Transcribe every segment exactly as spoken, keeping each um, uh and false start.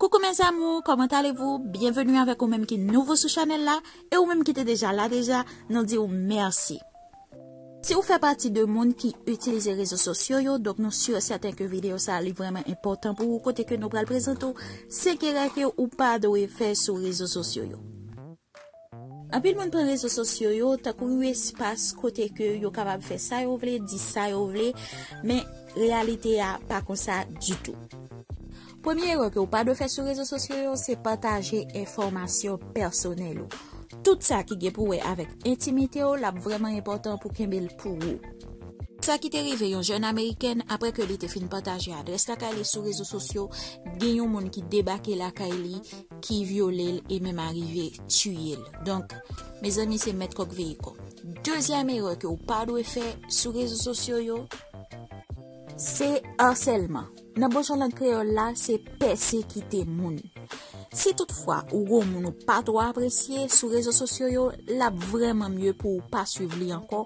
Coucou mes amours, comment allez-vous? Bienvenue avec ou menm ki nouvo sou chanèl la, e ou menm ki te deja la deja, nou di w mèsi. Si ou fè pati de moun ki itilize rezo sosyo yo, donk nou si e sèten ke videyo sa a li vrèman enpòtan pou ou, kote ke nou pral prezante w senk erè ke ou pa dwe fè sou rezo sosyo yo. Anpil moun pran rezo sosyo yo tankou yon espas kote ke yo kapab fè sa yo vle, di sa yo vle, men reyalite a pa konsa ditou. Premye erè ke ou pa dwe fè sou rezo sosyo yo, se pataje enfòmasyon pèsonèl ou. Tout sa ki gen pou wè avèk entimite w, l ap vrèman enpòtan pou kenbe l pou ou. Sa ki te rive yon jèn amerikèn, apre ke li te fin pataje adrès lakay li sou rezo sosyo, gen yon moun ki debake lakay li, ki vyole l e menm arive tiye l. Donk, mezanmi, se mèt kòk veye kò. Dezyèm erè ke ou pa dwe fè sou rezo sosyo yo, se asèlman. Nan bon jan lang kreyòl la, se pèsekite moun. Si toutfwa ou gon moun ou pa twò apresye sou rezo sosyo yo, l ap vrèman mye pou ou pa swiv li ankò,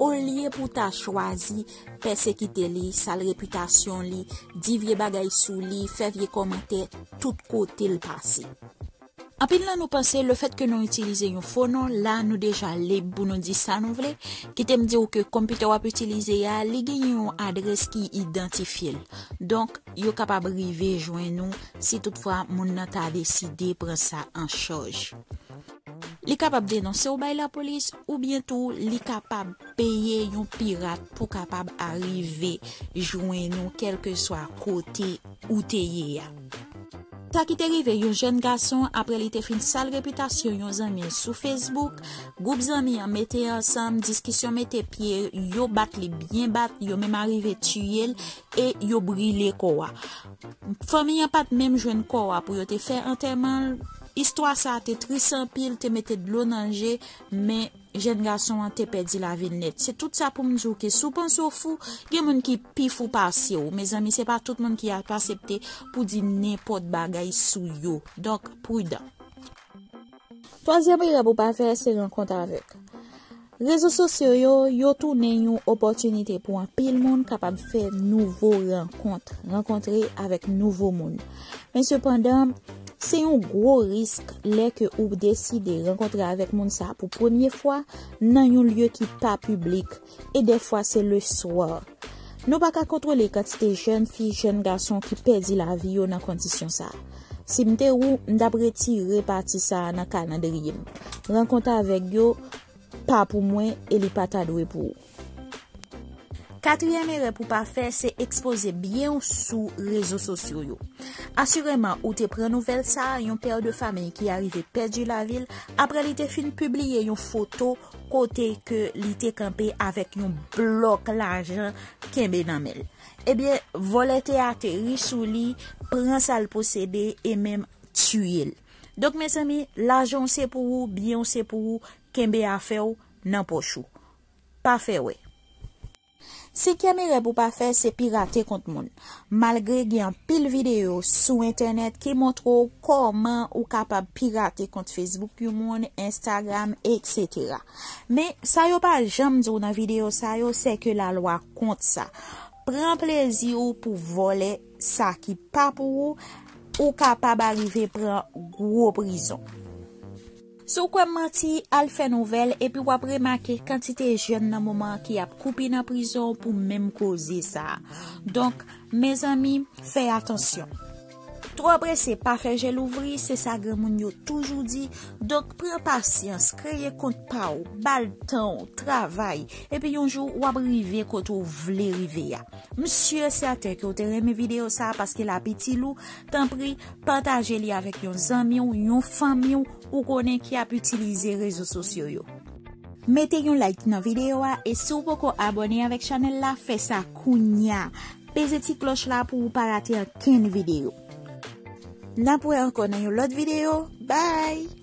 olye pou w ta chwazi pèsekite li, sal repitasyon li, di vye bagay sou li, fè vye kòmantè tout kote l pase. Anpil nan nou panse lefèt ke nou itilize yon fo non, la nou deja lib pou nou di sa nou vle. Kite m di w ke konpitè w ap itilize a, li gen yon adrès ki idantifye l. Donk, yo kapab rive jwenn ou si toutfwa moun nan ta deside pran sa an chaj. Li kapab denonse w bay lapolis, oubyen tou li kapab peye yon pirat pou kapab arive jwenn ou kèlkeswa kote ou te ye a. Sa ki te rive yon jèn gason apre li te fin sal repitasyon yon zanmi l sou Facebook, gwoup zanmi an mete ansanm, diskisyon mete pye, yo bat li byen bat, yo menm arive tiye l e yo brile kò a. Fanmi an pa t menm jwenn kò a pou yo te fè antèman l. Istwa sa a te tris anpil, te mete dlo nan je, men jèn gason an te pèdi lavi l nèt. Se tout sa pou m di w ke si w panse w fou, gen moun ki pi fou pase w. Mezanmi, se pa tout moun ki ap asepte pou di nenpòt bagay sou yo. Donk, pridan. Twazyèm erè pou w pa fè, se rankont avèk. Rezo sosyo yo, yo tounen yon opòtinite pou anpil moun kapab fè nouvo rankont, rankontre avèk nouvo moun. Men sepandan, se yon gwo risk lè ke ou deside rankontre avèk moun sa a pou premye fwa nan yon lye ki pa piblik, e dèfwa se le swa. Nou pa ka kontwole kantite jèn fi, jèn gason ki pèdi lavi yo nan kondisyon sa a. Si m te ou, m t ap retire pati sa a nan kalandriye m. Rankont avèk yo pa pou mwen e li pa ta dwe pou ou. Katriyèm erè pou pa fè, se ekspoze byen w sou rezo sosyo yo. Asireman, ou te pran nouvèl sa a, yon pè de fanmi ki arive pèdi lavi l apre li te fin pibliye yon foto kote ke li te kanpe avèk yon blòk lajan kenbe nan men l. Ebyen, vòlè te ateri sou li, pran sa l posede e menm tiye l. Donk, mezanmi, lajan w se pou ou, byen w se pou ou, kenbe afè w nan pòch ou. Pa fè wè. Senkyèm erè pou pa fè, se pirate kont moun. Malgre gen anpil videyo sou entènèt ki montre w kòman ou kapab pirate kont Facebook yon moun, Instagram, etsetera. Men, sa yo pa janm di w nan videyo sa yo, se ke lalwa kont sa. Pran plezi w pou vòlè sa ki pa pou ou, ou kapab arive pran gwo prizon. Si w kwè m manti, al fè nouvèl epi w ap remake kantite jèn nan moman an ki ap koupi nan prizon pou menm koze sa a. Donk, mezanmi, fè atansyon. Twò prese pa fè je louvri, se sa granmoun yo toujou di. Donk, pran pasyans, kreye kont pa w, ba l tan w, travay, epi yon jou w ap rive kote w vle rive a. M si e sèten ke w te renmen videyo sa a paske l ap itil ou. Tanpri, pataje li avèk yon zanmi w, yon fanmi w ou konnen ki ap itilize rezo sosyo yo. Mete yon like nan videyo a e si w poko abòne avèk chanèl la, fè sa kounya. Peze ti klòch la pou w pa rate ankenn videyo. N ap wè ankò nan yon lòt videyo. Bye!